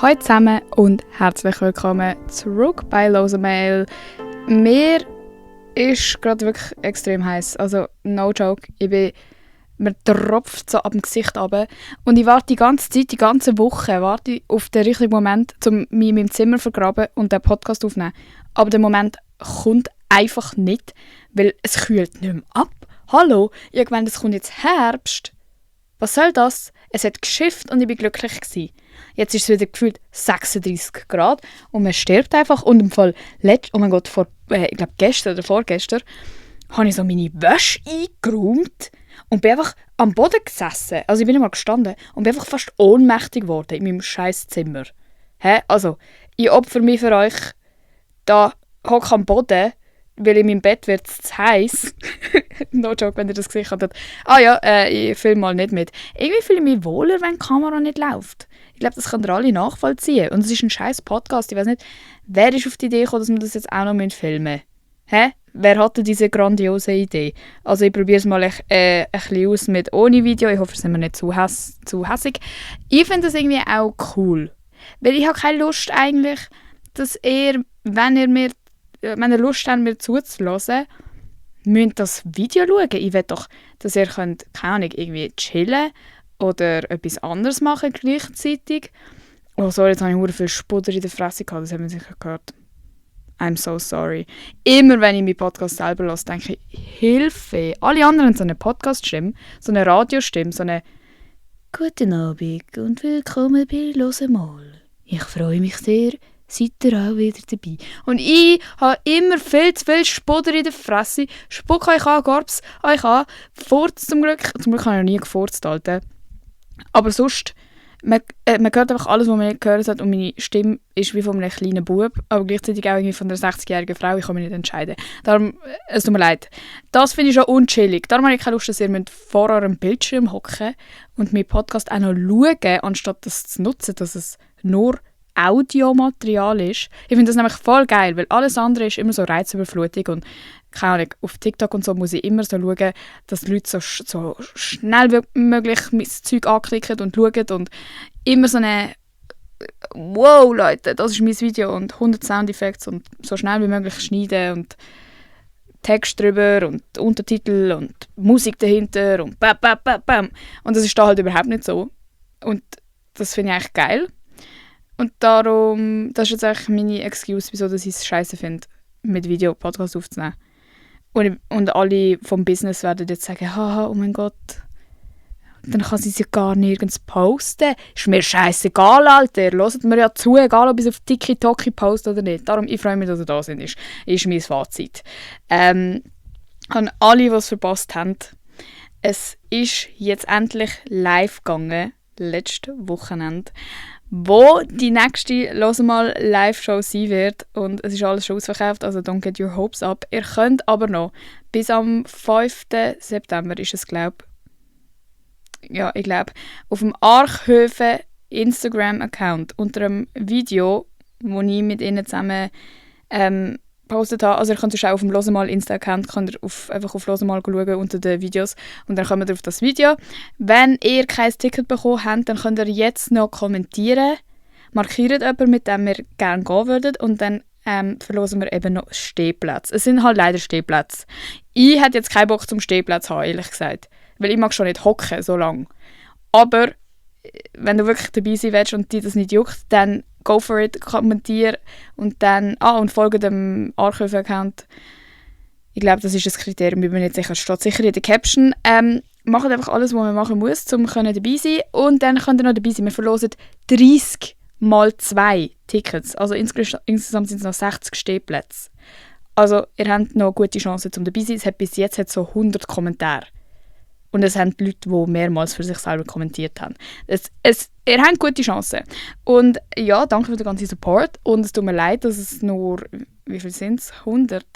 Hallo zusammen und herzlich willkommen zurück bei Lose Mail. Mir ist gerade wirklich extrem heiß. Also, no joke. Mir tropft so ab dem Gesicht runter. Und ich warte die ganze Zeit, die ganze Woche, warte auf den richtigen Moment, um mich in meinem Zimmer zu vergraben und den Podcast aufzunehmen. Aber der Moment kommt einfach nicht, weil es kühlt nicht mehr ab. Hallo, ich meine, es kommt jetzt Herbst. Was soll das? Es hat geschifft und ich war glücklich gewesen. Jetzt ist es wieder gefühlt 36 Grad und man stirbt einfach. Und im Fall, oh mein Gott, ich glaube gestern oder vorgestern, habe ich so meine Wäsche eingeräumt und bin einfach am Boden gesessen. Also ich bin mal gestanden und bin einfach fast ohnmächtig geworden in meinem scheiß Zimmer. Also, ich opfere mich für euch. Da hocke am Boden, weil in meinem Bett wird es zu heiß. No joke, wenn ihr das gesehen habt. Ich filme mal nicht mit. Irgendwie fühle ich mich wohler, wenn die Kamera nicht läuft. Ich glaube, das können ihr alle nachvollziehen. Und es ist ein scheiß Podcast. Ich weiß nicht, wer ist auf die Idee gekommen, dass wir das jetzt auch noch filmen müssen? Wer hatte diese grandiose Idee? Also ich probiere es mal ein bisschen aus mit ohne Video. Ich hoffe, es sind wir nicht zu hässig. Ich finde das irgendwie auch cool. Weil ich habe keine Lust eigentlich, dass ihr, wenn ihr Lust habt, mir zuzulassen, müsst das Video schauen. Ich will doch, dass ihr könnt, keine Ahnung, irgendwie chillen oder etwas anderes machen gleichzeitig. Oh sorry, jetzt habe ich viel Spuder in der Fresse gehabt, das haben wir sicher gehört. I'm so sorry. Immer wenn ich meinen Podcast selber höre, denke ich, Hilfe. Alle anderen haben so eine Podcast-Stimme, so eine Radiostimme, so eine «Guten Abend und willkommen bei «Lose Mal». Ich freue mich sehr, seid ihr auch wieder dabei. Und ich habe immer viel zu viel Spuder in der Fresse. Spuck euch an, Gorbs, euch an. Furz zum Glück. Zum Glück habe ich noch nie gefurzt, Alter. Aber sonst, man hört einfach alles, was man nicht gehört hat. Und meine Stimme ist wie von einem kleinen Bub, aber gleichzeitig auch irgendwie von einer 60-jährigen Frau. Ich kann mich nicht entscheiden. Darum, es tut mir leid. Das finde ich schon unchillig. Darum habe ich keine Lust, dass ihr vor eurem Bildschirm hocken und meinen Podcast auch noch schauen, anstatt das zu nutzen, dass es nur Audiomaterial ist. Ich finde das nämlich voll geil, weil alles andere ist immer so Reizüberflutung und keine Ahnung, auf TikTok und so muss ich immer so schauen, dass die Leute so schnell wie möglich das Zeug anklicken und schauen und immer so eine «Wow, Leute, das ist mein Video» und 100 Soundeffekte und so schnell wie möglich schneiden und Text drüber und Untertitel und Musik dahinter und bam, bam, bam, bam. Und das ist da halt überhaupt nicht so. Und das finde ich eigentlich geil. Und darum, das ist jetzt eigentlich meine Excuse, wieso ich es scheiße finde, mit Video-Podcast aufzunehmen. Und alle vom Business werden jetzt sagen, haha, oh mein Gott, dann kann sie es ja gar nirgends posten. Ist mir scheißegal, Alter. Hört mir ja zu, egal ob ich es auf TikTok poste oder nicht. Darum, ich freue mich, dass ihr da sind, ist mein Fazit. An alle, die es verpasst haben, es ist jetzt endlich live gegangen, letztes Wochenende, wo die nächste «Hör mal» Live-Show sein wird. Und es ist alles schon ausverkauft, also don't get your hopes up. Ihr könnt aber noch, bis am 5. September ist es, glaube ich, auf dem Archhöfe Instagram-Account unter einem Video, das ich mit ihnen zusammen gepostet habe. Also ihr könnt auch auf dem «Hör mal» Insta-Account einfach auf «Hör mal» schauen unter den Videos und dann kommt ihr auf das Video. Wenn ihr kein Ticket bekommen habt, dann könnt ihr jetzt noch kommentieren, markiert jemanden, mit dem ihr gerne gehen würdet und dann verlosen wir eben noch Stehplätze. Es sind halt leider Stehplätze. Ich hätte jetzt keinen Bock zum Stehplatz haben, ehrlich gesagt, weil ich mag schon nicht hocken so lange. Aber wenn du wirklich dabei sein willst und dich das nicht juckt, dann go for it, kommentier und dann und folge dem Archive-Account. Ich glaube, das ist das Kriterium, ich bin nicht sicher, es steht sicher in der Caption. Macht einfach alles, was man machen muss, um dabei zu sein. Und dann könnt ihr noch dabei sein. Wir verlosen 30 mal 2 Tickets. Also insgesamt sind es noch 60 Stehplätze. Also ihr habt noch gute Chancen, um dabei zu sein. Es hat bis jetzt so 100 Kommentare. Und es haben die Leute, die mehrmals für sich selber kommentiert haben. Ihr habt gute Chancen. Und ja, danke für den ganzen Support. Und es tut mir leid, dass es nur, wie viel sind es? 100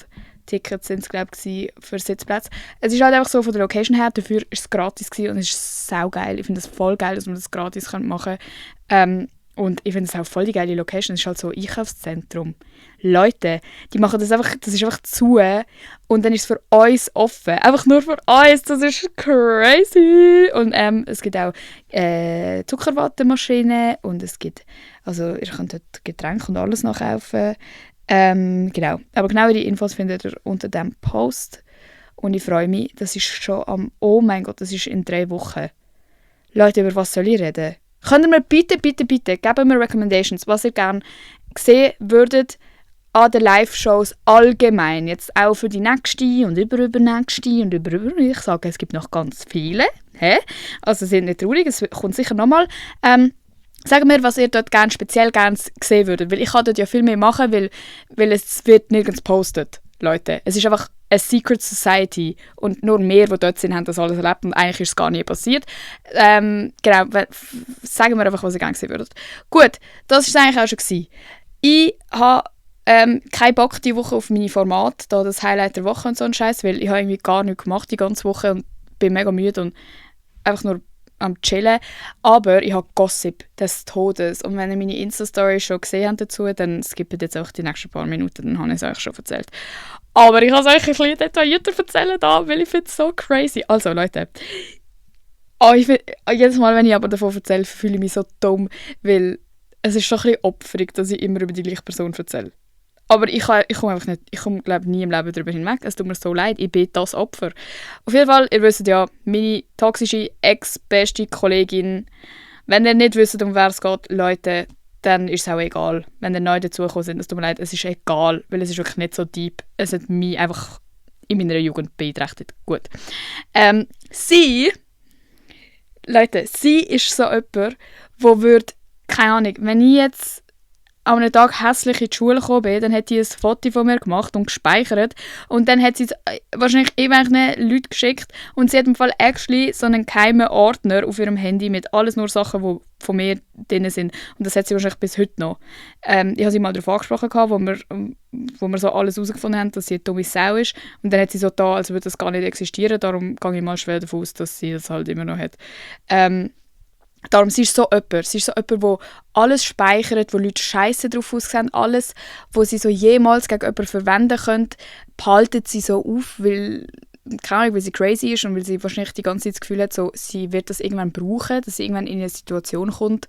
Tickets sind es, glaube ich, für Sitzplätze. Es ist halt einfach so von der Location her, dafür war es gratis und es ist saugeil. Ich finde es voll geil, dass man das gratis machen kann. Und ich finde es auch voll die geile Location. Es ist halt so ein Einkaufszentrum. Leute, die machen das einfach, das ist einfach zu und dann ist es für uns offen. Einfach nur für uns, das ist crazy. Und es gibt auch Zuckerwatemaschinen und es gibt, also ihr könnt dort Getränke und alles nachkaufen. Genau, aber genauere Infos findet ihr unter diesem Post. Und ich freue mich, das ist schon oh mein Gott, das ist in 3 Wochen. Leute, über was soll ich reden? Könnt ihr mir bitte, geben mir Recommendations, was ihr gerne sehen würdet an den Live-Shows allgemein. Jetzt auch für die nächste und übernächste und ich sage, es gibt noch ganz viele. Also sind nicht traurig, es kommt sicher nochmal. Sagt mir, was ihr dort speziell gerne sehen würdet. Weil ich kann dort ja viel mehr machen, weil es wird nirgends gepostet. Leute, es ist einfach eine Secret Society und nur wir, die dort sind, haben das alles erlebt und eigentlich ist es gar nie passiert. Genau, sagen wir einfach, was ihr gerne sehen würdet. Gut, das war es eigentlich auch schon gewesen. Ich habe keinen Bock diese Woche auf meine Formate, da das Highlight der Woche und so ein Scheiß, weil ich habe irgendwie gar nichts gemacht die ganze Woche und bin mega müde und einfach nur am Chillen. Aber ich habe Gossip des Todes. Und wenn ihr meine Insta-Story schon gesehen habt dazu, dann skippt jetzt auch die nächsten paar Minuten, dann habe ich es euch schon erzählt. Aber ich kann es euch ein bisschen detaillierter erzählen, weil ich finde es so crazy. Also Leute, jedes Mal, wenn ich aber davon erzähle, fühle ich mich so dumm, weil es ist schon ein bisschen opferig, dass ich immer über die gleiche Person erzähle. Aber ich komme einfach nicht, glaube nie im Leben darüber hinweg. Es tut mir so leid, ich bin das Opfer. Auf jeden Fall, ihr wisst ja, meine toxische ex-beste Kollegin. Wenn ihr nicht wisst, um wer es geht, Leute, dann ist es auch egal. Wenn ihr neu dazugekommen sind, es tut mir leid, es ist egal, weil es ist wirklich nicht so deep. Es hat mich einfach in meiner Jugend beeinträchtigt. Gut. Leute, sie ist so jemand, wo würde, keine Ahnung, wenn ich jetzt an einem Tag hässlich in die Schule gekommen bin, dann hat sie ein Foto von mir gemacht und gespeichert und dann hat sie es wahrscheinlich irgendwelchen Leuten geschickt und sie hat im Fall actually so einen geheimen Ordner auf ihrem Handy mit alles nur Sachen, die von mir drin sind und das hat sie wahrscheinlich bis heute noch. Ich habe sie mal darauf angesprochen, wo wir so alles herausgefunden haben, dass sie eine dumme Sau ist und dann hat sie so da, als würde das gar nicht existieren, darum gehe ich mal schwer davon aus, dass sie das halt immer noch hat. Darum, sie ist so jemand, der alles speichert, wo Leute Scheiße drauf aussehen, alles, was sie so jemals gegen jemanden verwenden können, behaltet sie so auf, weil, keine Ahnung, weil sie crazy ist und weil sie wahrscheinlich die ganze Zeit das Gefühl hat, so, sie wird das irgendwann brauchen, dass sie irgendwann in eine Situation kommt,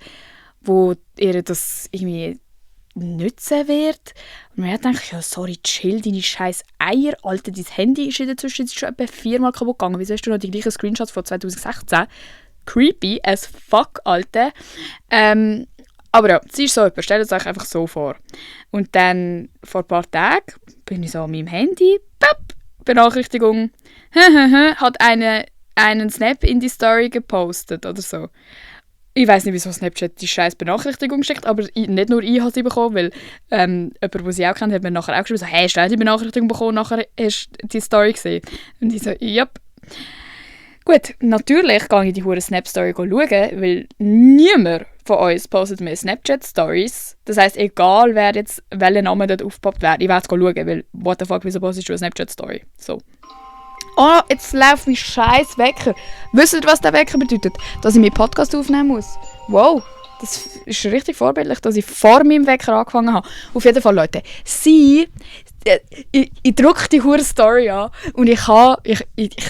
wo ihr das irgendwie nützen wird. Und man denkt, ja, sorry, chill, deine scheiß Eier, Alter, dein Handy ist in der Zwischenzeit schon etwa 4-mal kaputt gegangen. Wieso hast du noch die gleichen Screenshots von 2016? Creepy as fuck, Alter. Aber ja, sie ist so jemand, stellt es euch einfach so vor. Und dann, vor ein paar Tagen, bin ich so an meinem Handy, Benachrichtigung, hat einen Snap in die Story gepostet oder so. Ich weiss nicht, wieso Snapchat die scheiß Benachrichtigung schickt, aber nicht nur ich habe sie bekommen, weil jemand, der sie auch kennt, hat mir nachher auch geschrieben, so, hey, hast du die Benachrichtigung bekommen, nachher hast du die Story gesehen? Und ich so, yep. Gut, natürlich gehe ich in die hure Snap-Story schauen, weil niemand von uns postet mehr Snapchat-Stories. Das heisst, egal wer jetzt, welcher Name dort aufgepoppt wird, ich werde schauen, weil what the fuck, wieso postest du eine Snapchat-Story? So. Oh, jetzt läuft mein scheiß Wecker. Wisst ihr, was der Wecker bedeutet? Dass ich meinen Podcast aufnehmen muss. Wow, das ist richtig vorbildlich, dass ich vor meinem Wecker angefangen habe. Auf jeden Fall, Leute, ich drücke die hure Story an und ich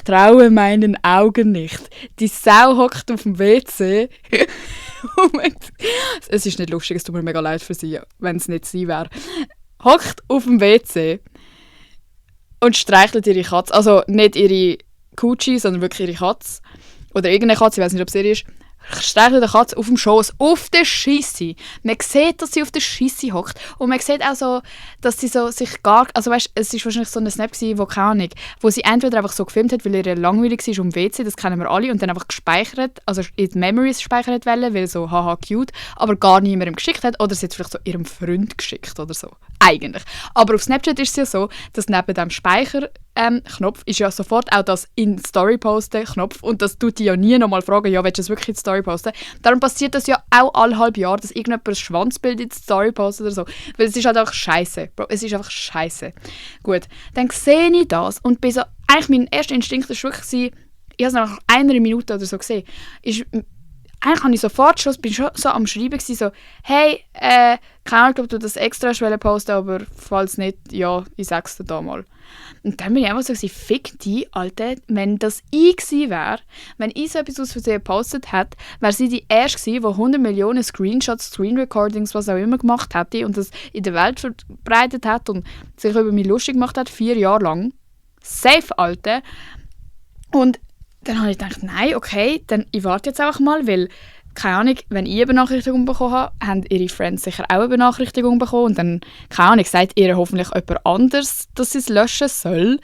traue meinen Augen nicht. Die Sau hockt auf dem WC. Es ist nicht lustig, es tut mir mega leid für sie, wenn es nicht sie wäre. Hockt auf dem WC und streichelt ihre Katze. Also nicht ihre Kutschi, sondern wirklich ihre Katze. Oder irgendeine Katze, ich weiß nicht, ob es ihre ist. Streichelt die Katze auf dem Schoß, auf der Scheisse. Man sieht, dass sie auf der Scheisse hockt. Und man sieht auch so, dass sie so sich gar... Also weißt, es war wahrscheinlich so ein Snap gewesen, wo sie entweder einfach so gefilmt hat, weil ihr langweilig war um WC, das kennen wir alle, und dann einfach gespeichert, also in die Memories gespeichert wollen, weil so haha cute, aber gar niemandem geschickt hat. Oder sie hat vielleicht so ihrem Freund geschickt oder so. Eigentlich. Aber auf Snapchat ist es ja so, dass neben dem Speicher-Knopf ist ja sofort auch das In-Story-Posten-Knopf und das tut die ja nie nochmal fragen, ja, willst du das wirklich in die Story posten? Darum passiert das ja auch alle halb Jahr, dass irgendjemand ein Schwanzbild in die Story postet oder so. Weil es ist halt einfach scheiße. Bro, es ist einfach scheiße. Gut, dann sehe ich das und bin so, eigentlich mein erster Instinkt war wirklich, ich habe es nach einer Minute oder so gesehen, ist eigentlich habe ich sofort Schluss, bin schon so am Schreiben gewesen, so, hey, keine Ahnung, ob du das extra posten, aber falls nicht, ja, ich sag's dir da mal. Und dann bin ich einfach so gewesen, fick die, Alter, wenn das ich gewesen wäre, wenn ich so etwas aus Versehen gepostet hätte, wäre sie die erste gewesen, die 100 Millionen Screenshots, Screen Recordings, was auch immer gemacht hätte und das in der Welt verbreitet hat und sich über mich lustig gemacht hat, 4 Jahre lang. Safe, Alter. Und dann habe ich gedacht, nein, okay, dann ich warte jetzt einfach mal, weil, keine Ahnung, wenn ich eine Benachrichtigung bekommen habe, haben ihre Friends sicher auch eine Benachrichtigung bekommen und dann, keine Ahnung, sagt ihr hoffentlich jemand anders, dass sie es löschen soll.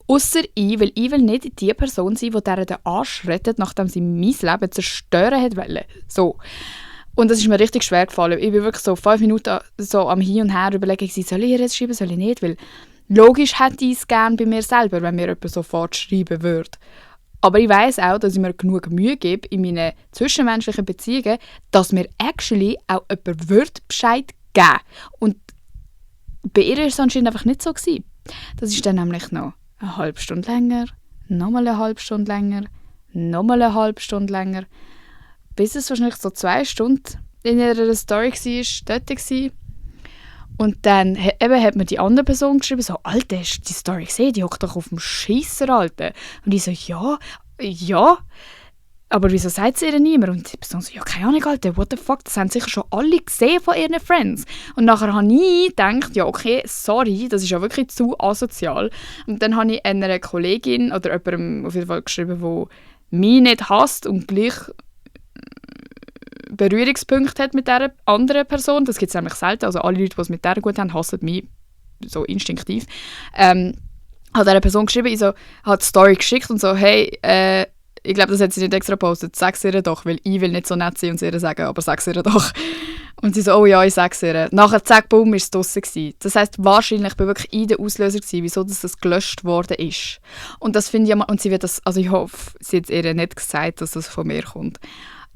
Ausser ich, weil ich will nicht die Person sein, die dieser den Arsch rettet, nachdem sie mein Leben zerstören hat wollen. So. Und das ist mir richtig schwer gefallen. Ich bin wirklich so 5 Minuten so am Hin und Her überlegen, soll ich ihr jetzt schreiben, soll ich nicht, weil logisch hätte ich es gerne bei mir selber, wenn mir jemand sofort schreiben würde. Aber ich weiss auch, dass ich mir genug Mühe gebe in meinen zwischenmenschlichen Beziehungen, dass mir actually auch jemand Bescheid geben würde. Und bei ihr war es anscheinend einfach nicht so gewesen. Das ist dann nämlich noch eine halbe Stunde länger, nochmal eine halbe Stunde länger, nochmal eine halbe Stunde länger, bis es wahrscheinlich so 2 Stunden in ihrer Story war, dort war. Und dann hat mir die andere Person geschrieben, so, Alter, hast du die Story gesehen? Die hockt doch auf dem Scheisser, Alter. Und ich so, ja. Aber wieso sagt sie ihr niemand? Und die Person so, ja, keine Ahnung, Alter, what the fuck, das haben sicher schon alle gesehen von ihren Friends. Und nachher habe ich gedacht, ja, okay, sorry, das ist ja wirklich zu asozial. Und dann habe ich einer Kollegin oder jemandem auf jeden Fall geschrieben, der mich nicht hasst und gleich Berührungspunkte hat mit dieser anderen Person. Das gibt es nämlich selten. Also alle Leute, die es mit der gut haben, hassen mich so instinktiv. Hat dieser Person geschrieben, ich so, hat die Story geschickt und so, hey, ich glaube, das hat sie nicht extra gepostet, sag es ihr doch, weil ich will nicht so nett sein und es ihr sagen, aber sag es ihr doch. Und sie so, oh ja, ich sag's ihr. Nachher, zack, boom, war es draussen gewesen. Das heisst, wahrscheinlich war wirklich ich der Auslöser gewesen, wieso das gelöscht worden ist. Und das finde ich ja, und sie wird das, also ich hoffe, sie hat ihr nicht gesagt, dass das von mir kommt.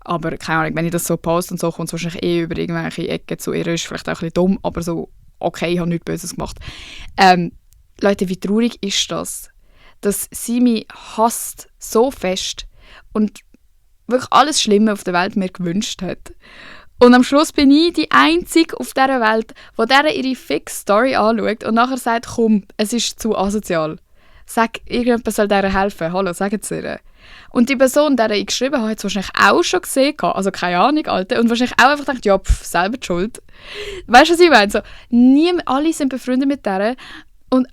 Aber keine Ahnung, wenn ich das so poste und so, kommt es wahrscheinlich über irgendwelche Ecken zu ihr. Ist vielleicht auch ein bisschen dumm, aber so, okay, ich habe nichts Böses gemacht. Leute, wie traurig ist das? Dass sie mich hasst so fest und wirklich alles Schlimme auf der Welt mir gewünscht hat. Und am Schluss bin ich die Einzige auf dieser Welt, die dieser ihre Fix-Story anschaut und nachher sagt, komm, es ist zu asozial. Sag, irgendjemand soll dieser helfen. Hallo, sagen Sie ihr. Und die Person, der ich geschrieben habe, hat es wahrscheinlich auch schon gesehen. Also keine Ahnung, Alter. Und wahrscheinlich auch einfach gedacht, ja, selber die Schuld. Weißt du, was ich meine? So, alle sind befreundet mit der.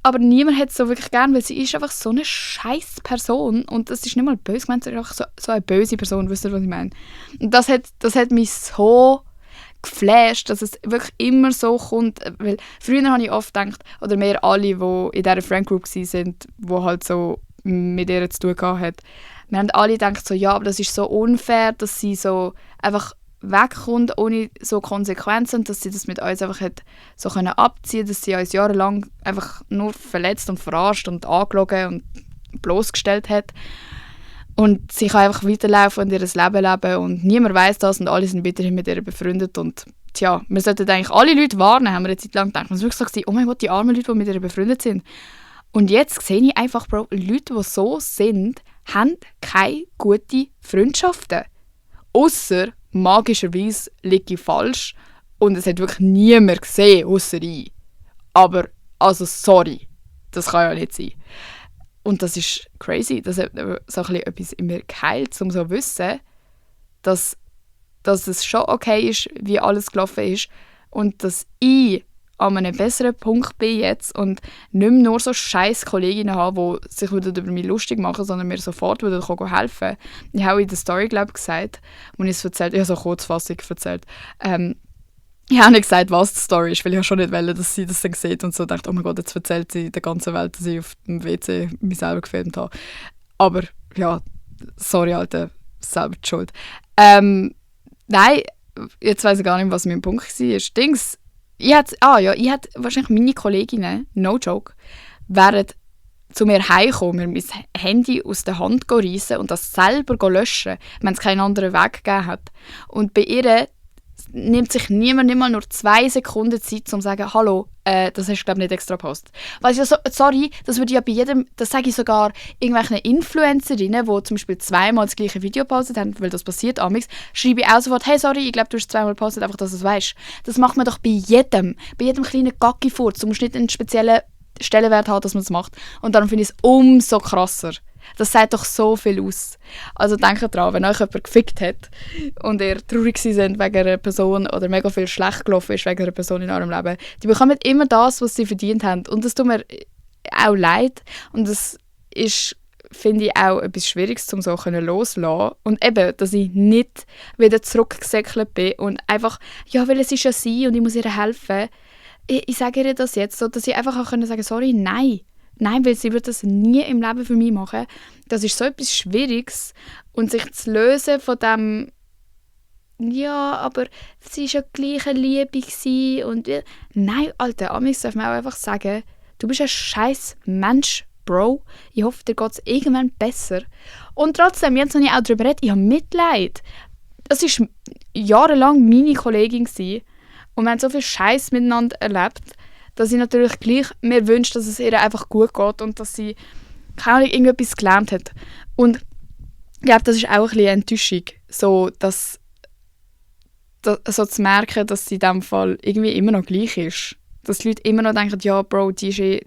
Aber niemand hat es so wirklich gern, weil sie ist einfach so eine scheiß Person. Und das ist nicht mal böse gemeint, sie ist einfach so eine böse Person. Wisst ihr, was ich meine? Und das hat mich so geflasht, dass es wirklich immer so kommt. Weil früher habe ich oft gedacht, oder mehr alle, die in dieser Friendgroup waren, die halt so mit ihr zu tun hatten, wir haben alle gedacht, so, ja, aber das ist so unfair, dass sie so einfach wegkommt ohne so Konsequenzen und dass sie das mit uns einfach hat so können abziehen, dass sie uns jahrelang einfach nur verletzt und verarscht und angelogen und bloßgestellt hat. Und sie kann einfach weiterlaufen und ihr Leben leben und niemand weiss das und alle sind weiterhin mit ihr befreundet und tja, wir sollten eigentlich alle Leute warnen, haben wir eine Zeit lang gedacht. Wir waren wirklich so, oh mein Gott, die armen Leute, die mit ihr befreundet sind. Und jetzt sehe ich einfach, Bro, Leute, die so sind, haben keine guten Freundschaften. Ausser magischerweise liege ich falsch und es hat wirklich niemand gesehen, ausser ich. Aber, also sorry, das kann ja nicht sein. Und das ist crazy, das hat so ein bisschen etwas in mir geheilt, um so zu wissen, dass es schon okay ist, wie alles gelaufen ist und dass ich an einem besseren Punkt bin jetzt und nicht mehr nur so scheiß Kolleginnen habe, die sich über mich lustig machen, sondern mir sofort helfen würden. Ich habe in der Story, glaube ich, gesagt, als ich es erzählt habe, ich habe so kurzfassig erzählt, ich habe nicht gesagt, was die Story ist, weil ich schon nicht wollte, dass sie das dann sieht und so dachte, oh mein Gott, jetzt erzählt sie der ganzen Welt, dass ich auf dem WC mich selber gefilmt habe. Aber ja, sorry, Alter, selber die Schuld. Nein, jetzt weiss ich gar nicht, was mein Punkt war. Ich hätte wahrscheinlich meine Kolleginnen, no joke, wären zu mir heimgekommen, mir mein Handy aus der Hand reissen und das selber löschen, wenn es keinen anderen Weg gegeben hat. Und bei ihr nimmt sich niemand nicht mal nur 2 Sekunden Zeit, um zu sagen, hallo, das hast du glaube ich nicht extra gepostet. Weil ich so, sorry, das würde ja bei jedem, das sage ich sogar irgendwelchen Influencerinnen, die zum Beispiel 2-mal das gleiche Video gepostet haben, weil das passiert amigs, schreibe ich auch sofort, hey sorry, ich glaube du hast 2-mal gepostet, einfach dass du es weißt. Das macht man doch bei jedem kleinen Gacki-Furz. Du musst nicht einen speziellen Stellenwert haben, dass man es macht. Und darum finde ich es umso krasser. Das sagt doch so viel aus. Also denkt dran, wenn euch jemand gefickt hat und ihr traurig seid wegen einer Person oder mega viel schlecht gelaufen ist wegen einer Person in eurem Leben, die bekommen immer das, was sie verdient haben. Und das tut mir auch leid. Und das ist, finde ich, auch etwas Schwieriges, um so loszulassen. Und eben, dass ich nicht wieder zurückgesäckelt bin und einfach, ja, weil es ist ja sie und ich muss ihr helfen. Ich sage ihr das jetzt so, dass ich einfach auch sagen kann, sorry, nein. Nein, weil sie wird das nie im Leben für mich machen. Das ist so etwas Schwieriges. Und sich zu lösen von dem, ja, aber sie war ja gleich eine Liebe gewesen und nein, Alter, amigs darf man auch einfach sagen, du bist ein scheiß Mensch, Bro. Ich hoffe, dir geht es irgendwann besser. Und trotzdem, jetzt, wenn ich auch darüber rede, ich habe Mitleid. Das war jahrelang meine Kollegin gewesen. Und wir haben so viel Scheiß miteinander erlebt, dass ich natürlich gleich mir wünsche, dass es ihr einfach gut geht und dass sie keine Ahnung, irgendetwas gelernt hat. Und ich glaube, das ist auch ein bisschen eine Enttäuschung, so zu merken, dass sie in diesem Fall irgendwie immer noch gleich ist. Dass die Leute immer noch denken, ja, Bro, die ist ein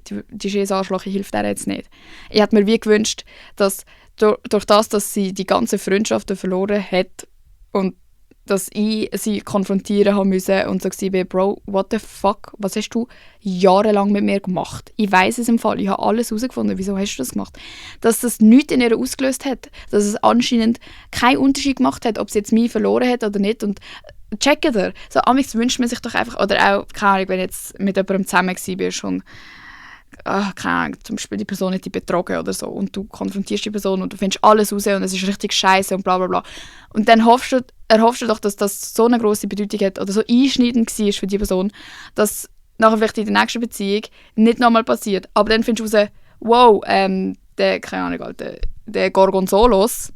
Arschloch, ich helfe dir jetzt nicht. Ich hätte mir wie gewünscht, dass durch das, dass sie die ganzen Freundschaften verloren hat und dass ich sie konfrontieren haben müssen und so war, Bro, what the fuck, was hast du jahrelang mit mir gemacht? Ich weiss es im Fall, ich habe alles herausgefunden, wieso hast du das gemacht? Dass das nichts in ihr ausgelöst hat, dass es anscheinend keinen Unterschied gemacht hat, ob sie jetzt mich verloren hat oder nicht und checken ihr. So, amigs wünscht man sich doch einfach, oder auch, keine Ahnung, wenn du jetzt mit jemandem zusammen warst und keine Ahnung, zum Beispiel die Person hat dich betrogen oder so und du konfrontierst die Person und du findest alles raus und es ist richtig scheiße und bla bla bla. Und dann erhoffst du doch, dass das so eine grosse Bedeutung hat oder so einschneidend war für die Person, dass nachher vielleicht in der nächsten Beziehung nicht nochmal passiert. Aber dann findest du raus, wow, keine Ahnung, Alter, der Gorgonzolos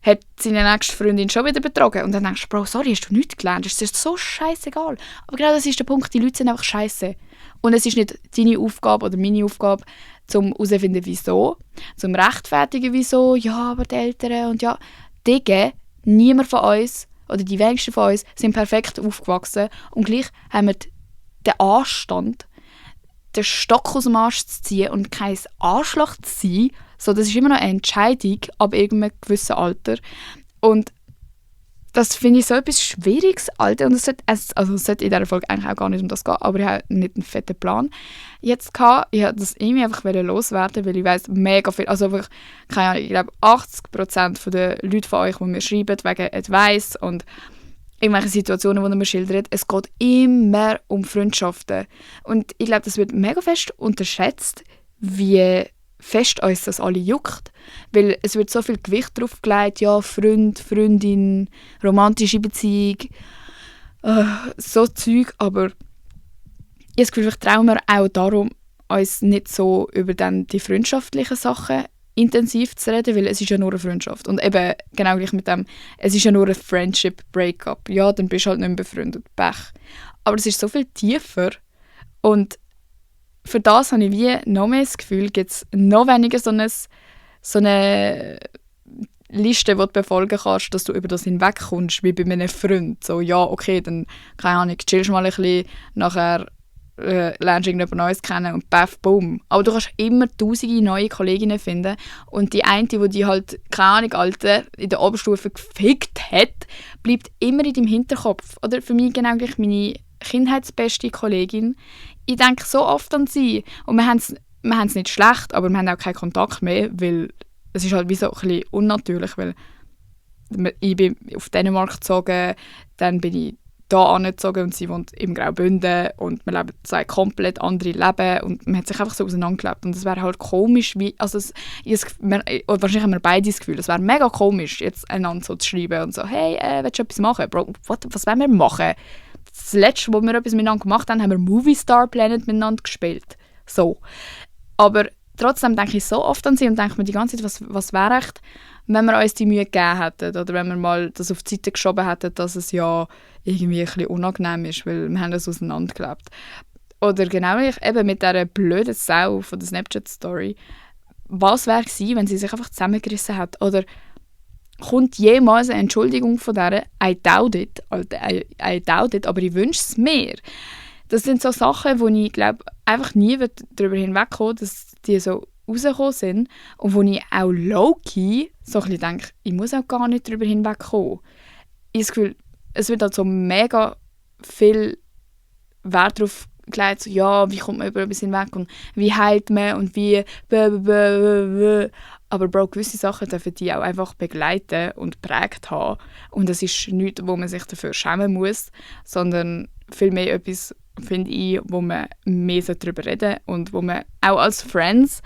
hat seine nächste Freundin schon wieder betrogen. Und dann denkst du, Bro, sorry, hast du nichts gelernt? Es ist so scheißegal. Aber genau das ist der Punkt, die Leute sind einfach scheiße. Und es ist nicht deine Aufgabe oder meine Aufgabe, zum herauszufinden, wieso, zum rechtfertigen, wieso, ja, aber die Eltern und ja, Digga, niemand von uns oder die wenigsten von uns sind perfekt aufgewachsen und gleich haben wir den Anstand, den Stock aus dem Arsch zu ziehen und kein Arschloch zu sein. So, das ist immer noch eine Entscheidung ab irgendeinem gewissen Alter. Und das finde ich so etwas Schwieriges, Alter. Und es sollte in dieser Folge eigentlich auch gar nicht um das gehen, aber ich habe nicht einen fetten Plan jetzt gehabt. Ich wollte das irgendwie einfach loswerden, weil ich weiss mega viel, also wirklich, keine Ahnung, ich glaube 80% der Leute von euch, die mir schreiben wegen Advice und irgendwelche Situationen, die man schildert, es geht immer um Freundschaften. Und ich glaube, das wird mega fest unterschätzt, wie fest uns das alle juckt. Weil es wird so viel Gewicht drauf gelegt, ja, Freund, Freundin, romantische Beziehung, so Zeug, aber ich habe das Gefühl, vielleicht trauen wir auch darum, uns nicht so über dann die freundschaftlichen Sachen intensiv zu reden, weil es ist ja nur eine Freundschaft. Und eben genau gleich mit dem, es ist ja nur ein Friendship-Breakup. Ja, dann bist du halt nicht mehr befreundet, Pech. Aber es ist so viel tiefer und für das habe ich wie noch mehr das Gefühl, gibt es noch weniger so eine Liste, die du befolgen kannst, dass du über das hinwegkommst, wie bei einem Freund. So, ja, okay, dann, keine Ahnung, chillst mal ein bisschen, nachher lernst du irgendjemand Neues kennen und baff, boom. Aber du kannst immer tausende neue Kolleginnen finden und die eine, die dich halt, keine Ahnung, Alter, in der Oberstufe gefickt hat, bleibt immer in deinem Hinterkopf. Oder für mich genau gleich meine kindheitsbeste Kollegin. Ich denke so oft an sie und wir haben es nicht schlecht, aber wir haben auch keinen Kontakt mehr, weil es ist halt wie so ein bisschen unnatürlich, weil ich bin auf Dänemark gezogen, dann bin ich da angezogen und sie wohnt im Graubünden und wir leben zwei komplett andere Leben und man hat sich einfach so auseinandergelebt und es wäre halt komisch, wahrscheinlich haben wir beide das Gefühl, es wäre mega komisch, jetzt einander so zu schreiben und so, hey, willst du etwas machen? Bro, was wollen wir machen? Das letzte, wo wir etwas miteinander gemacht haben, haben wir Movie Star Planet miteinander gespielt. So. Aber trotzdem denke ich so oft an sie und denke mir die ganze Zeit, was wäre echt, wenn wir uns die Mühe gegeben hätten oder wenn wir mal das auf die Seite geschoben hätten, dass es ja irgendwie ein bisschen unangenehm ist, weil wir haben das auseinandergelebt. Oder genau eben mit dieser blöden Sau von der Snapchat-Story. Was wäre gewesen, wenn sie sich einfach zusammengerissen hat? Oder kommt jemals eine Entschuldigung von der? I doubt it, Alter, I doubt it, aber ich wünsche es mir. Das sind so Sachen, wo ich glaube einfach nie darüber hinwegkommen, dass die so rausgekommen sind und wo ich auch low-key so ein bisschen denke, ich muss auch gar nicht darüber hinwegkommen. Ich habe das Gefühl, es wird halt so mega viel Wert darauf gelegt, so, ja, wie kommt man über etwas hinweg und wie heilt man und wie aber Bro, gewisse Sachen dürfen die auch einfach begleiten und geprägt haben und das ist nichts, wo man sich dafür schämen muss, sondern vielmehr etwas, finde ich, wo man mehr darüber reden sollte und wo man auch als Friends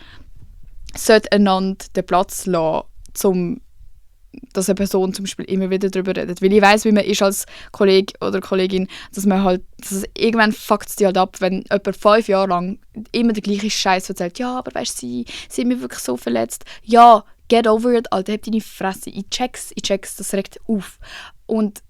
sollte einander den Platz lassen, dass eine Person zum Beispiel immer wieder darüber redet. Weil ich weiss, wie man ist als Kollege oder Kollegin, dass man halt, dass irgendwann fuckt es dich halt ab, wenn jemand 5 Jahre lang immer den gleichen Scheiß erzählt. Ja, aber weißt du, sie hat mich wirklich so verletzt. Ja, get over it, Alter, hab deine Fresse. Ich check's, das regt auf. Und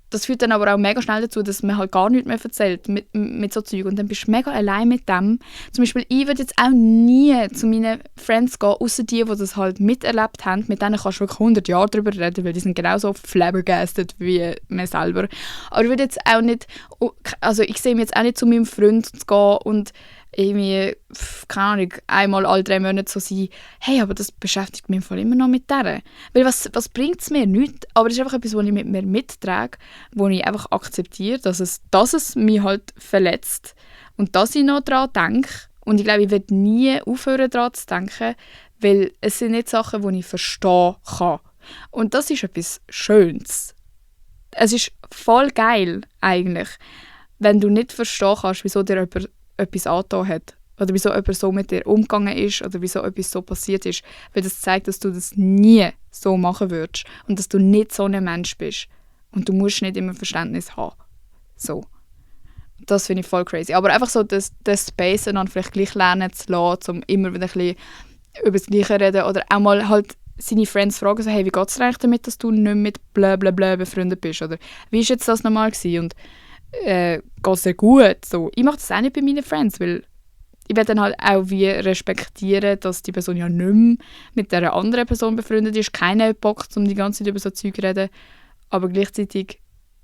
das führt dann aber auch mega schnell dazu, dass man halt gar nichts mehr erzählt mit so Zeug. Und dann bist du mega allein mit dem. Zum Beispiel, ich würde jetzt auch nie zu meinen Friends gehen, außer die das halt miterlebt haben. Mit denen kannst du wirklich 100 Jahre darüber reden, weil die sind genauso flabbergasted wie mir selber. Aber ich würde jetzt auch nicht, also ich sehe mich jetzt auch nicht zu meinem Freund zu gehen und irgendwie, keine Ahnung, einmal alle 3 Monate so sein, hey, aber das beschäftigt mich im Fall immer noch mit der. Weil was bringt es mir? Nichts. Aber das ist einfach etwas, was ich mit mir mittrage, wo ich einfach akzeptiere, dass es mich halt verletzt und dass ich noch daran denke. Und ich glaube, ich werde nie aufhören, daran zu denken, weil es sind nicht Sachen, die ich verstehen kann. Und das ist etwas Schönes. Es ist voll geil, eigentlich, wenn du nicht verstehen kannst, wieso dir jemand etwas angetan hat oder wieso jemand so mit dir umgegangen ist oder wieso etwas so passiert ist, weil das zeigt, dass du das nie so machen würdest und dass du nicht so ein Mensch bist und du musst nicht immer Verständnis haben. So. Das finde ich voll crazy. Aber einfach so das Space dann vielleicht gleich lernen zu lassen, um immer wieder ein bisschen über das Gleiche zu reden oder auch mal halt seine Friends fragen, so, hey, wie geht es dir eigentlich damit, dass du nicht mehr mit blablabla befreundet bist oder wie war jetzt das nochmal gewesen? Und geht es dir gut? So. Ich mache das auch nicht bei meinen Friends, weil ich will dann halt auch wie respektieren, dass die Person ja nicht mehr mit dieser anderen Person befreundet ist. Keiner hat Bock, um die ganze Zeit über so Zeug zu reden. Aber gleichzeitig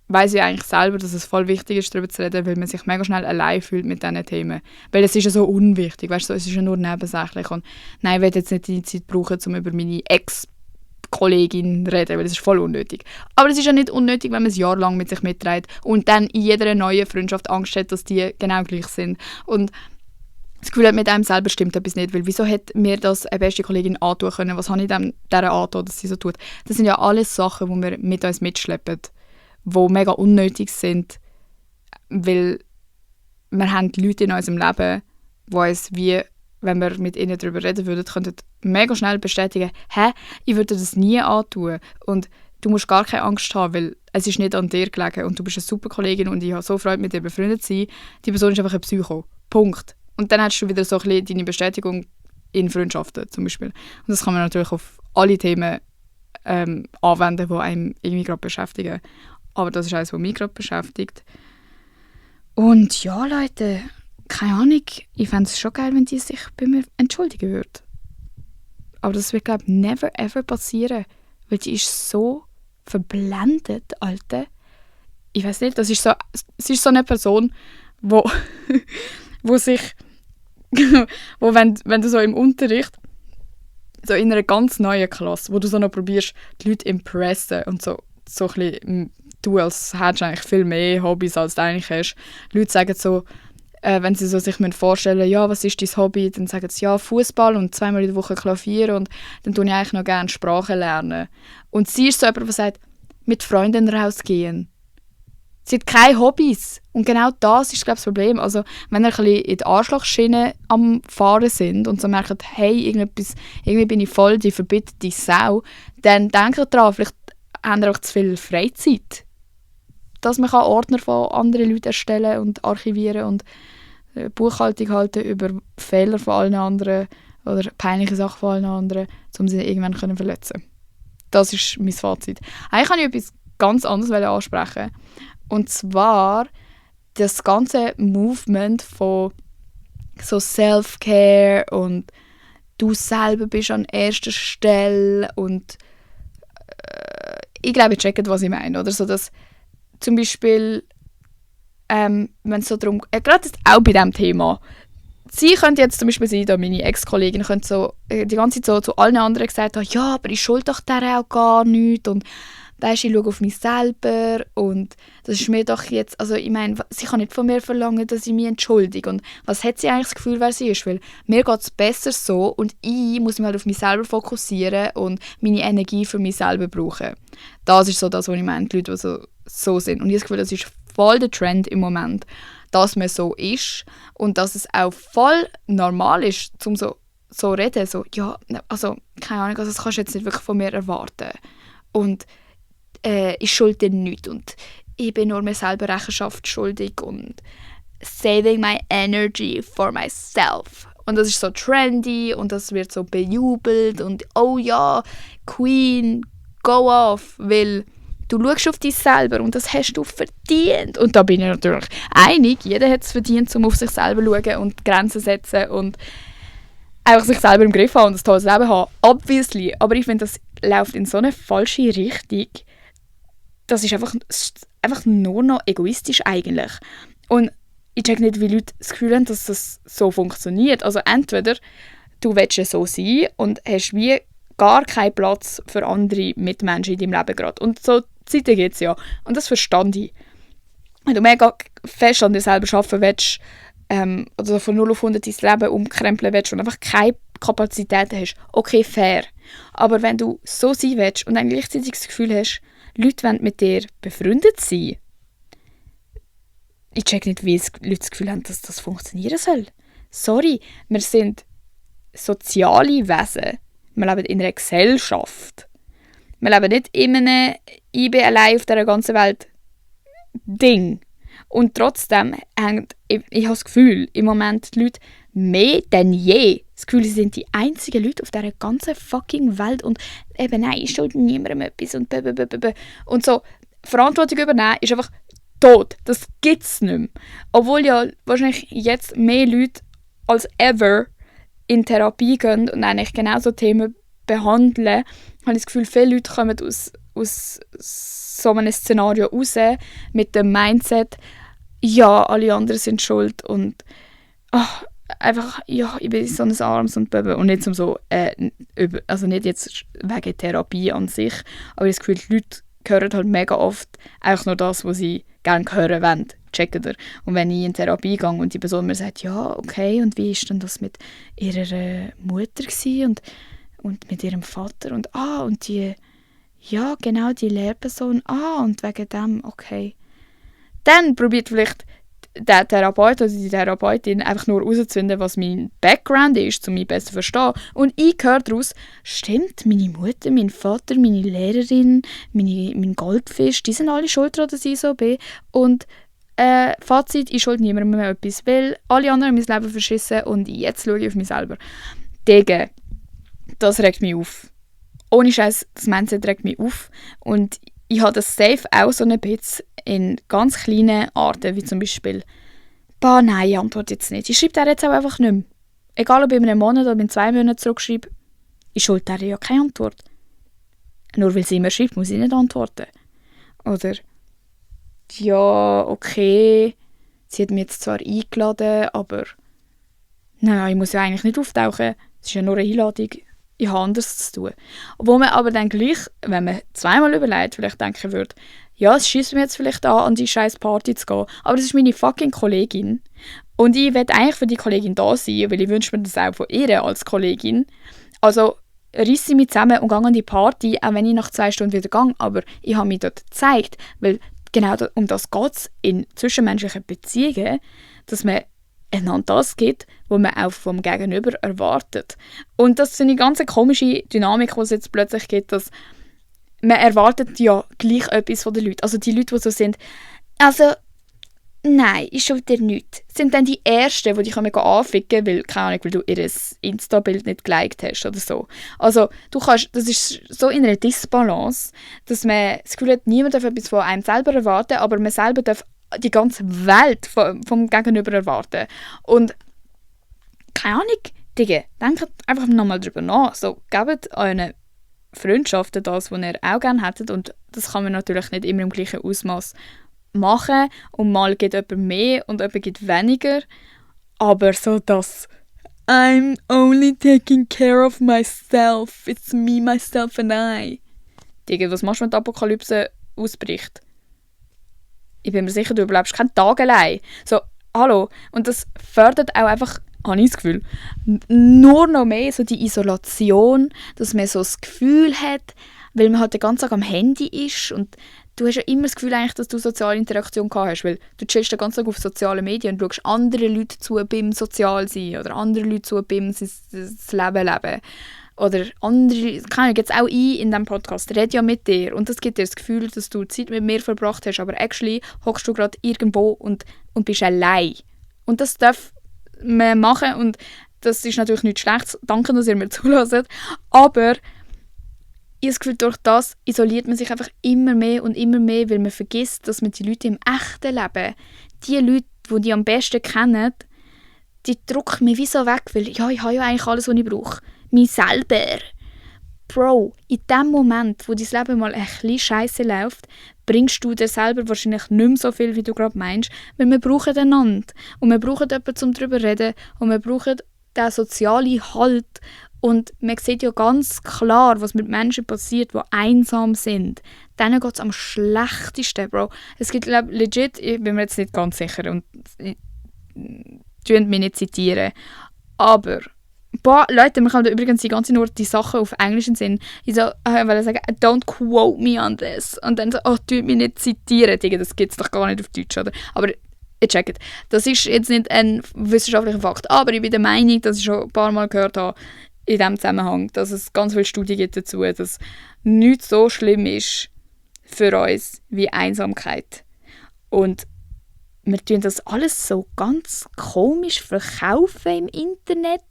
weiss ich eigentlich selber, dass es voll wichtig ist, darüber zu reden, weil man sich mega schnell allein fühlt mit diesen Themen. Weil es ist ja so unwichtig, weißt du, es ist ja nur nebensächlich. Und nein, ich will jetzt nicht die Zeit brauchen, um über meine Ex-Kollegin reden, weil das ist voll unnötig. Aber es ist ja nicht unnötig, wenn man ein Jahr lang mit sich mitträgt und dann in jeder neuen Freundschaft Angst hat, dass die genau gleich sind. Und das Gefühl hat, mit einem selber stimmt etwas nicht, weil wieso hätte mir das eine beste Kollegin antun können? Was habe ich dieser angetan, dass sie so tut? Das sind ja alles Sachen, die wir mit uns mitschleppen, die mega unnötig sind, weil wir haben Leute in unserem Leben, die uns wie, wenn wir mit ihnen darüber reden würden, könnten mega schnell bestätigen, ich würde das nie antun und du musst gar keine Angst haben, weil es ist nicht an dir gelegen und du bist eine super Kollegin und ich habe so Freude, mit dir befreundet zu sein. Die Person ist einfach ein Psycho. Punkt. Und dann hast du wieder so ein bisschen deine Bestätigung in Freundschaften zum Beispiel. Und das kann man natürlich auf alle Themen anwenden, die einem irgendwie gerade beschäftigen. Aber das ist eines, was mich gerade beschäftigt. Und ja, Leute, keine Ahnung, ich fände es schon geil, wenn die sich bei mir entschuldigen würde. Aber das wird, glaube ich, never ever passieren. Weil die ist so verblendet, Alter. Ich weiß nicht, sie ist so eine Person, wo sich, wo wenn du so im Unterricht, so in einer ganz neuen Klasse, wo du so noch probierst, die Leute impressen und so ein bisschen, du als hättest eigentlich viel mehr Hobbys, als du eigentlich hast. Die Leute sagen so, wenn sie so sich vorstellen müssen, ja, was ist dein Hobby, dann sagen sie, ja, Fußball und 2-mal in der Woche Klavier und dann tue ich eigentlich noch gerne Sprachen lernen. Und sie ist so jemand, der sagt, mit Freunden rausgehen. Sie hat keine Hobbys. Und genau das ist, glaube ich, das Problem. Also, wenn ihr ein bisschen in die Arschlochschiene am Fahren sind und so merkt, hey, irgendwie bin ich voll die verbitterte Sau, dann denkt daran, vielleicht habt ihr auch zu viel Freizeit. Dass man Ordner von anderen Leuten erstellen und archivieren und Buchhaltung halten über Fehler von allen anderen oder peinliche Sachen von allen anderen, um sie irgendwann zu verletzen. Das ist mein Fazit. Eigentlich kann ich etwas ganz anderes ansprechen. Und zwar das ganze Movement von so Self-Care und du selber bist an erster Stelle und ich glaube, ihr checkt, was ich meine. Oder so, dass zum Beispiel, wenn es so darum geht, gerade auch bei diesem Thema, sie könnte jetzt zum Beispiel sein, da meine Ex-Kollegin könnte so die ganze Zeit so zu allen anderen gesagt haben, ja, aber ich schuld doch der auch gar nichts und weisst, ich schaue auf mich selber und das ist mir doch jetzt, also ich meine, sie kann nicht von mir verlangen, dass ich mich entschuldige und was hat sie eigentlich das Gefühl, wer sie ist, weil mir geht es besser so und ich muss mich halt auf mich selber fokussieren und meine Energie für mich selber brauchen. Das ist so das, was ich meine, die Leute, die so sind und ich habe das Gefühl, das ist voll der Trend im Moment, dass man so ist und dass es auch voll normal ist, um so reden, so, ja, also, keine Ahnung, also das kannst du jetzt nicht wirklich von mir erwarten und ich schulde dir nichts und ich bin nur mir selber Rechenschaft schuldig und saving my energy for myself. Und das ist so trendy und das wird so bejubelt und oh ja, Queen, go off, weil du schaust auf dich selber und das hast du verdient. Und da bin ich natürlich einig, jeder hat es verdient, um auf sich selber zu schauen und Grenzen setzen und einfach sich selber im Griff haben und ein tolles Leben haben. Obviously. Aber ich finde, das läuft in so eine falsche Richtung. Das ist einfach nur noch egoistisch eigentlich. Und ich check nicht, wie Leute das Gefühl haben, dass das so funktioniert. Also entweder du willst ja so sein und hast wie gar keinen Platz für andere Mitmenschen in deinem Leben gerade. Und so Zeiten gibt es ja. Und das verstand ich. Wenn du mega fest an dir selber arbeiten willst, oder von 0 auf 100 dein Leben umkrempeln willst und einfach keine Kapazitäten hast, okay, fair. Aber wenn du so sein willst und dann gleichzeitig das Gefühl hast, Leute wollen mit dir befreundet sein, ich check nicht, wie Leute das Gefühl haben, dass das funktionieren soll. Sorry, wir sind soziale Wesen. Wir leben in einer Gesellschaft. Wir leben nicht in einem «Ich bin allein auf dieser ganzen Welt» Ding. Und trotzdem haben, ich habe das Gefühl, im Moment die Leute mehr denn je das Gefühl, sie sind die einzigen Leute auf dieser ganzen fucking Welt und eben nein, ich schulde niemandem etwas und blablabla. Und so, Verantwortung übernehmen ist einfach tot. Das gibt es nicht mehr. Obwohl ja wahrscheinlich jetzt mehr Leute als ever in Therapie gehen und eigentlich genau so Themen behandeln, habe ich das Gefühl, viele Leute kommen aus so einem Szenario raus mit dem Mindset, ja, alle anderen sind schuld und einfach, ja, ich bin so ein Arms und Baby. Und nicht so, also nicht jetzt wegen Therapie an sich, aber ich habe das Gefühl, die Leute hören halt mega oft einfach nur das, was sie gerne hören wollen. Checken ihr. Und wenn ich in Therapie gehe und die Person mir sagt, ja, okay, und wie ist denn das mit ihrer Mutter gewesen und mit ihrem Vater und und die, ja, genau, die Lehrperson, und wegen dem, okay. Dann probiert vielleicht der Therapeut oder die Therapeutin einfach nur herauszufinden, was mein Background ist, um mich besser zu verstehen. Und ich höre daraus, stimmt, meine Mutter, mein Vater, meine Lehrerin, mein Goldfisch, die sind alle schuld daran, dass ich so bin. Und Fazit, ich schulde niemandem mehr etwas, weil alle anderen haben mein Leben verschissen und jetzt schaue ich auf mich selber. Dagegen, das regt mich auf. Ohne Scheiß, das Mindset regt mich auf. Und ich habe das safe auch so ein bisschen in ganz kleinen Arten, wie zum Beispiel nein, ich antworte jetzt nicht. Ich schreibe der jetzt auch einfach nicht mehr. Egal, ob ich in einem Monat oder in 2 Monaten zurückschreibe, ich schulde der ja keine Antwort. Nur weil sie immer schreibt, muss ich nicht antworten. Oder, ja, okay, sie hat mich jetzt zwar eingeladen, aber nein, ich muss ja eigentlich nicht auftauchen. Es ist ja nur eine Einladung. Ich habe anderes zu tun. Obwohl man aber dann gleich, wenn man zweimal überlegt, vielleicht denken würde, ja, es schiesst mir jetzt vielleicht an die scheiß Party zu gehen, aber das ist meine fucking Kollegin. Und ich will eigentlich für die Kollegin da sein, weil ich wünsche mir das auch von ihr als Kollegin. Also reisse mich zusammen und gehe an die Party, auch wenn ich nach 2 Stunden wieder gehe. Aber ich habe mich dort gezeigt, weil genau um das geht es in zwischenmenschlichen Beziehungen, dass man einander das gibt, was man auch vom Gegenüber erwartet. Und das ist eine ganz komische Dynamik, die es jetzt plötzlich gibt, dass man erwartet ja gleich etwas von den Leuten. Also die Leute, die so sind, also Nein, ist schon wieder nichts. Sind dann die Ersten, die dich anficken können, weil, keine Ahnung, weil du ihr Insta-Bild nicht geliked hast oder so. Also, das ist so in einer Disbalance, dass man das Gefühl hat, niemand darf etwas von einem selber erwarten, aber man selber darf die ganze Welt vom Gegenüber erwarten. Und, keine Ahnung, Digga, denkt einfach nochmal drüber nach. So, gebt euren Freundschaften das, was ihr auch gerne hättet. Und das kann man natürlich nicht immer im gleichen Ausmaß machen. Und mal gibt jemand mehr und jemand gibt weniger. Aber so das I'm only taking care of myself. It's me, myself and I. Digga, was machst du, wenn die Apokalypse ausbricht? Ich bin mir sicher, du überlebst keinen Tag allein. So, hallo. Und das fördert auch einfach, habe ich das Gefühl, nur noch mehr so die Isolation, dass man so das Gefühl hat, weil man halt den ganzen Tag am Handy ist und du hast ja immer das Gefühl eigentlich, dass du soziale Interaktion gehabt hast, weil du chillst den ganzen Tag auf sozialen Medien und schaust anderen Leuten zu beim Sozialsein oder anderen Leuten zu beim das Leben leben. Oder andere, kann ich jetzt auch in diesem Podcast, rede ja mit dir und das gibt dir das Gefühl, dass du Zeit mit mir verbracht hast, aber actually hockst du gerade irgendwo und bist allein. Und das darf man machen und das ist natürlich nichts Schlechtes. Danke, dass ihr mir zuhört. Aber ich habe das Gefühl, durch das isoliert man sich einfach immer mehr, weil man vergisst, dass man die Leute im echten Leben, die Leute, die am besten kennen, die drücken mich wie so weg, weil ja, ich habe ja eigentlich alles, was ich brauche. Mich selber. Bro, in dem Moment, wo dein Leben mal ein bisschen scheisse läuft, bringst du dir selber wahrscheinlich nicht mehr so viel, wie du gerade meinst, weil wir brauchen einander. Und wir brauchen jemanden, um darüber zu reden. Und wir brauchen den sozialen Halt. Und man sieht ja ganz klar, was mit Menschen passiert, die einsam sind. Denen geht es am schlechtesten, Bro. Es gibt, legit, ich bin mir jetzt nicht ganz sicher und mich nicht zitieren, aber Leute, wir können übrigens die ganze nur die Sachen auf Englisch sehen. Ich wollte sagen, don't quote me on this. Und dann so, tu mich nicht zitieren. Digga, das gibt es doch gar nicht auf Deutsch, oder? Aber ich check it. Das ist jetzt nicht ein wissenschaftlicher Fakt, aber ich bin der Meinung, dass ich schon ein paar Mal gehört habe, in diesem Zusammenhang, dass es ganz viele Studien gibt dazu, dass nichts so schlimm ist für uns wie Einsamkeit. Und wir tun das alles so ganz komisch verkaufen im Internet,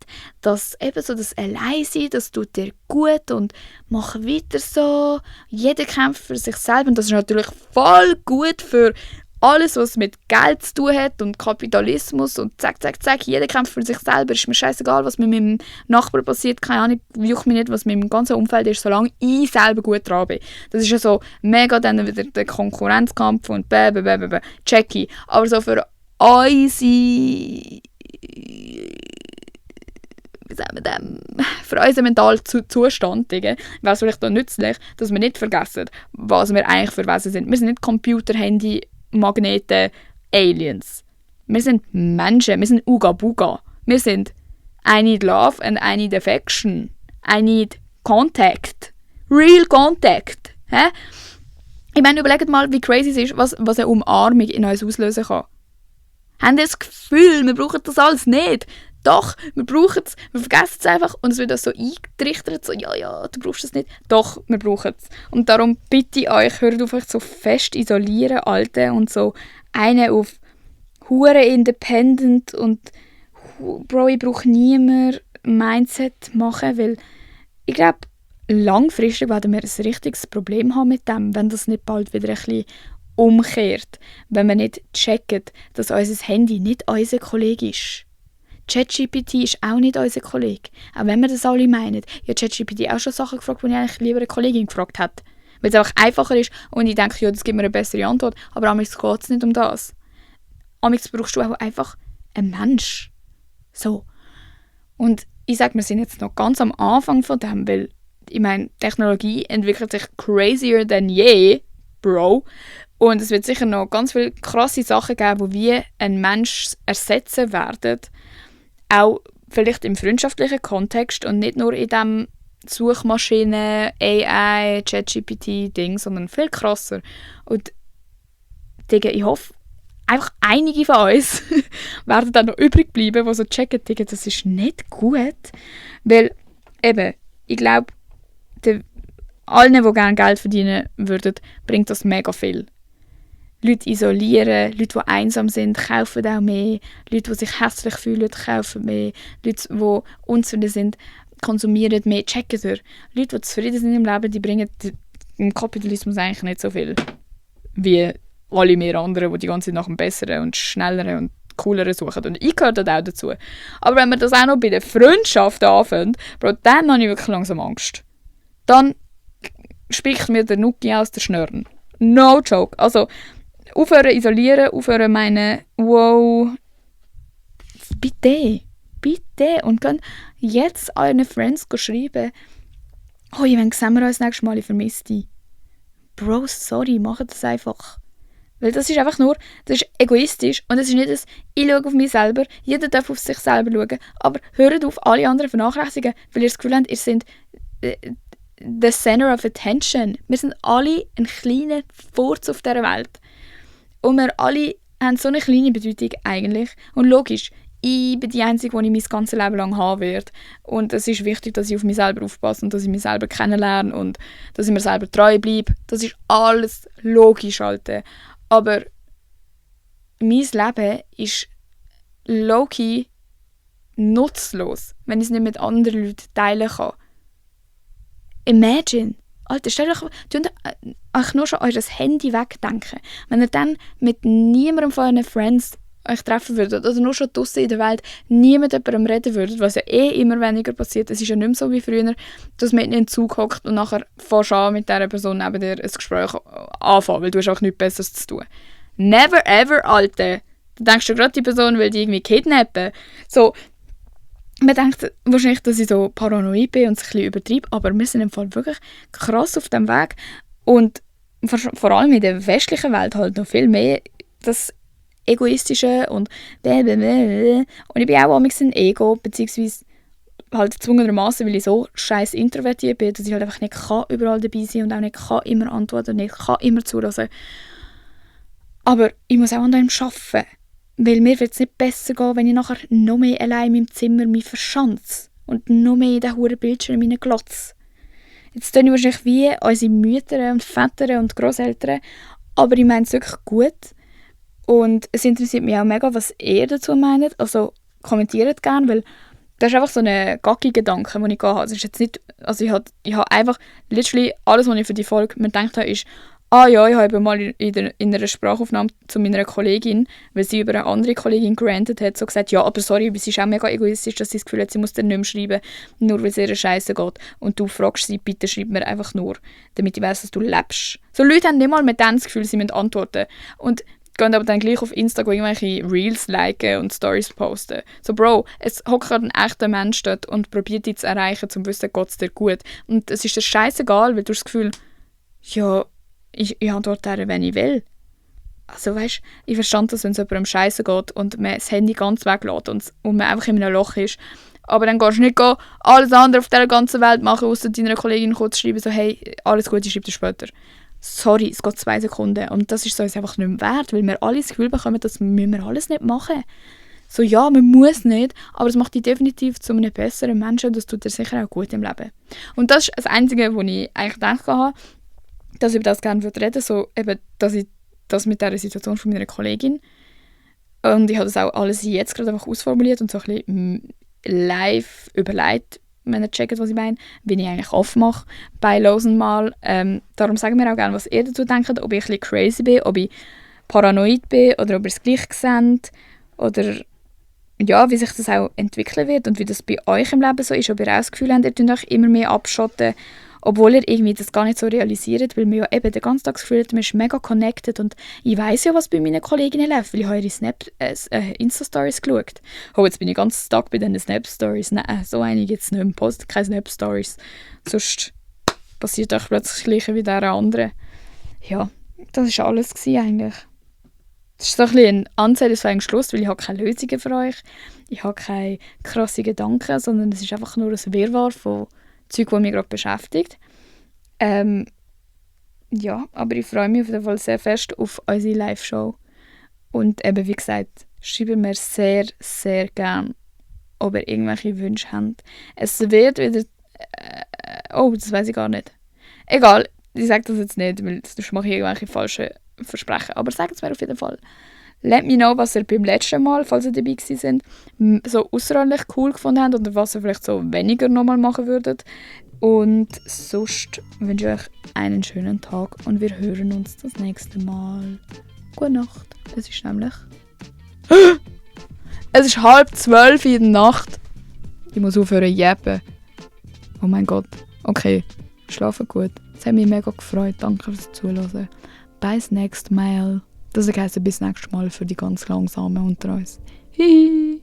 dass eben so das Alleinsein, das tut dir gut und mach weiter so. Jeder kämpft für sich selber und das ist natürlich voll gut für alles, was mit Geld zu tun hat und Kapitalismus und zack, zack, zack. Jeder kämpft für sich selber. Ist mir scheißegal, was mit meinem Nachbar passiert. Keine Ahnung, juckt mich nicht, was mit meinem ganzen Umfeld ist, solange ich selber gut dran bin. Das ist ja so mega dann wieder der Konkurrenzkampf und checky. Aber so für unsere für unseren mentalen Zustand wäre es vielleicht auch nützlich, dass wir nicht vergessen, was wir eigentlich für Wesen sind. Wir sind nicht Computer, Handy, Magneten, Aliens. Wir sind Menschen, wir sind Uga Buga. Wir sind I need love and I need affection. I need contact. Real contact. Hä? Ich meine, überlegt mal, wie crazy es ist, was eine Umarmung in uns auslösen kann. Haben ihr das Gefühl, wir brauchen das alles nicht? Doch, wir brauchen es, wir vergessen es einfach und es wird uns so eingetrichtert, so, ja, du brauchst es nicht. Doch, wir brauchen es. Und darum bitte ich euch, hört auf euch so fest isolieren, Alte, und so einen auf hure independent und Bro, ich brauche niemand Mindset machen, weil ich glaube, langfristig werden wir ein richtiges Problem haben mit dem, wenn das nicht bald wieder ein bisschen umkehrt, wenn wir nicht checken, dass unser Handy nicht unser Kollege ist. ChatGPT ist auch nicht unser Kollege. Auch wenn wir das alle meinen. Ich habe ChatGPT auch schon Sachen gefragt, die ich eigentlich lieber eine Kollegin gefragt hätte. Weil es einfach einfacher ist und ich denke, ja, das gibt mir eine bessere Antwort. Aber amigs geht es nicht um das. Amigs brauchst du auch einfach einen Mensch. So. Und ich sage, wir sind jetzt noch ganz am Anfang von dem, weil ich meine, Technologie entwickelt sich crazier than je, Bro. Und es wird sicher noch ganz viele krasse Sachen geben, die wie ein Mensch ersetzen werden. Auch vielleicht im freundschaftlichen Kontext und nicht nur in diesem Suchmaschinen, AI, ChatGPT-Ding, sondern viel krasser. Und Digga, ich hoffe, einfach einige von uns werden dann noch übrig bleiben, die so checken, Digga, das ist nicht gut. Weil eben, ich glaube, allen, die gerne Geld verdienen würden, bringt das mega viel. Leute isolieren, Leute, die einsam sind, kaufen auch mehr. Leute, die sich hässlich fühlen, kaufen mehr. Leute, die unzufrieden sind, konsumieren mehr. Checken durch. Leute, die zufrieden sind im Leben, die bringen im Kapitalismus eigentlich nicht so viel wie alle mehr anderen, die die ganze Zeit nach dem Besseren und Schnelleren und Cooleren suchen. Und ich gehöre dort auch dazu. Aber wenn wir das auch noch bei den Freundschaften anfangen, Bro, dann habe ich wirklich langsam Angst. Dann spricht mir der Nuki aus der Schnürren. No joke. Also, aufhören isolieren, aufhören meinen, wow, bitte, bitte. Und dann jetzt euren Friends schreiben, oh, wenn sehen wir uns nächstes Mal, ich vermisse dich. Bro, sorry, mach das einfach. Weil das ist einfach nur, das ist egoistisch und es ist nicht das, ich schaue auf mich selber, jeder darf auf sich selber schauen, aber hört auf, alle anderen vernachlässigen, weil ihr das Gefühl habt, ihr seid the center of attention. Wir sind alle ein kleiner Furz auf dieser Welt. Und wir alle haben so eine kleine Bedeutung eigentlich. Und logisch, ich bin die Einzige, die ich mein ganzes Leben lang haben werde. Und es ist wichtig, dass ich auf mich selber aufpasse und dass ich mich selber kennenlerne und dass ich mir selber treu bleibe. Das ist alles logisch, Alter. Aber mein Leben ist low-key nutzlos, wenn ich es nicht mit anderen Leuten teilen kann. Imagine. Alter, stellt euch nur schon euer Handy wegdenken. Wenn ihr dann mit niemandem von euren Friends euch treffen würdet, oder nur schon draussen in der Welt niemand jemandem reden würdet, was ja immer weniger passiert. Es ist ja nicht mehr so wie früher, dass man in den Zug hockt und nachher fährst an mit dieser Person neben dir ein Gespräch anfangen, weil du hast auch nichts Besseres zu tun. Never ever, Alter. Du denkst ja gerade, die Person will dich irgendwie kidnappen. So, man denkt wahrscheinlich, dass ich so paranoid bin und es ein bisschen übertreibe, aber wir sind im Fall wirklich krass auf dem Weg. Und vor allem in der westlichen Welt halt noch viel mehr das Egoistische und blablabla. Und ich bin auch ein Ego, beziehungsweise halt gezwungenermaßen, weil ich so scheiß introvertiert bin, dass ich halt einfach nicht kann überall dabei sein und auch nicht kann immer antworten und nicht kann immer zuhören. Aber ich muss auch an dem arbeiten. Weil mir wird es nicht besser gehen, wenn ich nachher noch mehr allein in meinem Zimmer mich verschanze und noch mehr in diesen huren Bildschirm glotze. Jetzt tue ich wahrscheinlich wie unsere Mütter und Väter und Grosseltern, aber ich meine es wirklich gut. Und es interessiert mich auch mega, was ihr dazu meint. Also kommentiert gerne, weil das ist einfach so ein Gacki-Gedanke, den ich hatte. Also, ist jetzt nicht, also ich habe einfach literally alles, was ich für die Folge mir gedacht habe, ist, ich habe mal in einer Sprachaufnahme zu meiner Kollegin, weil sie über eine andere Kollegin gerantet hat, so gesagt, ja, aber sorry, sie ist auch mega egoistisch, dass sie das Gefühl hat, sie muss dir nicht mehr schreiben, nur weil es ihr scheiße geht. Und du fragst sie, bitte schreib mir einfach nur, damit ich weiss, dass du lebst. So Leute haben nicht mal mit dem das Gefühl, sie müssen antworten. Und gehen aber dann gleich auf Instagram irgendwelche Reels liken und Stories posten. So, Bro, es hockt gerade ein echter Mensch dort und probiert dich zu erreichen, um zu wissen, geht es dir gut. Und es ist dir scheißegal, weil du das Gefühl, ja, ich antworte ihr, wenn ich will. Also weißt, ich verstand das, wenn es jemandem scheiße geht und man das Handy ganz weglässt und man einfach in einem Loch ist. Aber dann gehst du nicht alles andere auf dieser ganzen Welt machen, außer deiner Kollegin kurz schreiben, so hey, alles gut, ich schreibe dir später. Sorry, es geht 2 Sekunden. Und das ist uns einfach nicht mehr wert, weil wir alle das Gefühl bekommen, das müssen wir alles nicht machen. So ja, man muss nicht, aber es macht dich definitiv zu einem besseren Menschen und das tut dir sicher auch gut im Leben. Und das ist das Einzige, was ich eigentlich gedacht habe, dass ich über das gerne reden würde, so eben, dass ich das mit dieser Situation von meiner Kollegin und ich habe das auch alles jetzt gerade einfach ausformuliert und so ein bisschen live überlegt, wenn ihr checkt, was ich meine, wie ich eigentlich aufmache bei Losen mal. Darum sagen wir auch gerne, was ihr dazu denkt, ob ich ein bisschen crazy bin, ob ich paranoid bin oder ob ihr es gleich seht oder ja, wie sich das auch entwickeln wird und wie das bei euch im Leben so ist, ob ihr auch das Gefühl habt, ihr tut euch immer mehr abschotten, obwohl ihr irgendwie das gar nicht so realisiert, weil man ja eben den ganzen Tag das Gefühl hat, man ist mega connected und ich weiss ja, was bei meinen Kolleginnen läuft, weil ich habe ihre Insta-Stories geschaut. Oh, jetzt bin ich ganz stuck bei diesen Snap-Stories. Nein, so einige jetzt nicht mehr. Post keine Snap-Stories. Sonst passiert auch plötzlich das Gleiche wie der andere. Ja, das war alles eigentlich. Das ist so ein bisschen ein ansatzweisen Schluss, weil ich habe keine Lösungen für euch. Ich habe keine krassen Gedanken, sondern es ist einfach nur ein Wirrwarr von Zeug, das mich gerade beschäftigt. Ja, aber ich freue mich auf jeden Fall sehr fest auf unsere Live-Show. Und eben, wie gesagt, schreibt mir sehr, sehr gerne, ob ihr irgendwelche Wünsche habt. Es wird wieder... das weiß ich gar nicht. Egal, ich sage das jetzt nicht, weil sonst mache ich irgendwelche falschen versprechen. Aber sagt es mir auf jeden Fall. Let me know, was ihr beim letzten Mal, falls ihr dabei gewesen sind, so außerordentlich cool gefunden habt oder was ihr vielleicht so weniger nochmal machen würdet. Und sonst wünsche ich euch einen schönen Tag und wir hören uns das nächste Mal. Gute Nacht. Es ist nämlich... Es ist 11:30 in der Nacht. Ich muss aufhören zu jeppen. Oh mein Gott. Okay, schlafen gut. Es hat mich mega gefreut. Danke fürs Zuhören. Bis nächstes Mal. Das heisst bis nächstes Mal für die ganz Langsamen unter uns. Hihi.